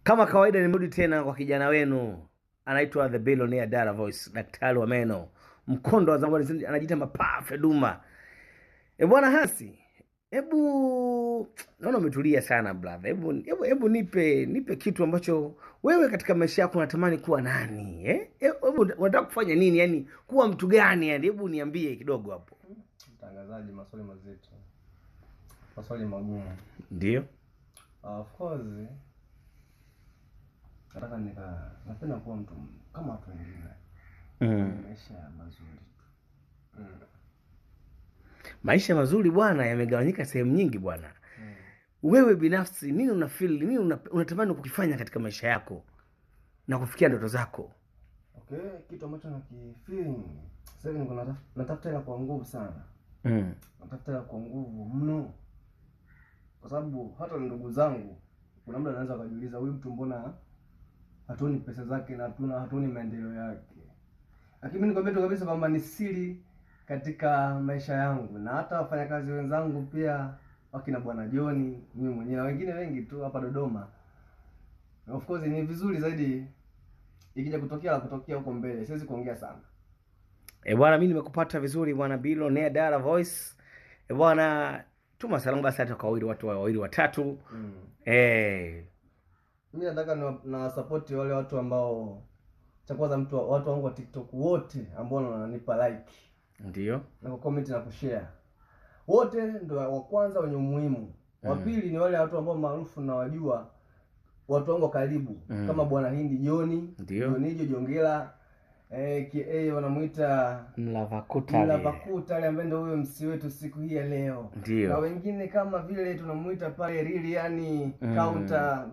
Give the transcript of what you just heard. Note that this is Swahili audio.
Kama kawaida nimerudi tena kwa kijana wenu anaitwa The Billionaire Dara Voice, daktari wa meno, mkondo wa zamani, anajiita Mapaa Feduma. E bwana Hasi, hebu naona umetulia sana brother. Hebu nipe kitu ambacho wewe katika maisha yako unatamani kuwa nani, eh? Hebu unataka kufanya nini? Yani kuwa mtu gani? Yani hebu niambie kidogo hapo. Mtangazaji, maswali mazito, maswali magumu. Ndio. Of course nataka napenda kuwa mtu kama watu wengine. Maisha mazuri tu. Maisha mazuri bwana yamegawanyika sehemu nyingi bwana. Wewe binafsi nini una feel, nini unatamani kukifanya katika maisha yako na kufikia ndoto zako? Okay, kitu ambacho nakifeel sasa hivi niko natafuta hela kwa nguvu sana. Natafuta hela kwa nguvu mno. Kwa sababu hata ndugu zangu kuna muda anaweza kujiuliza huyu mtu mbona hatuoni pesa zake na hatuoni maendeleo yake. Lakini mimi nikwambia tu kabisa kwamba ni siri katika maisha yangu, na hata wafanyakazi wenzangu pia wakina Bwana Joni, mimi mwenyewe na wengine wengi tu hapa Dodoma. Of course ni vizuri zaidi ikija kutokea la kutokea huko mbele, siwezi kuongea sana. Bwana mimi nimekupata vizuri bwana Billionaire Dara Voice. Bwana tuma salamu basi hata kwa wawili watu wawili watatu. Mimi nataka na support wale watu ambao cha kwanza watu wangu wa TikTok wote ambao wananipa like. Ndio. Na ku comment na kushare. Wote ndio wa kwanza wenye umuhimu. Wa pili ni wale watu ambao maarufu na wajua, watu wangu wa karibu kama Bwana Hindi Joni, Jonijo Jongela, aka wanamuita Mlavakuta. Mlavakuta ambaye ndio huyo MC wetu siku hii ya leo. Ndio. Na wengine kama vile tunamuita pale Lilian Counter.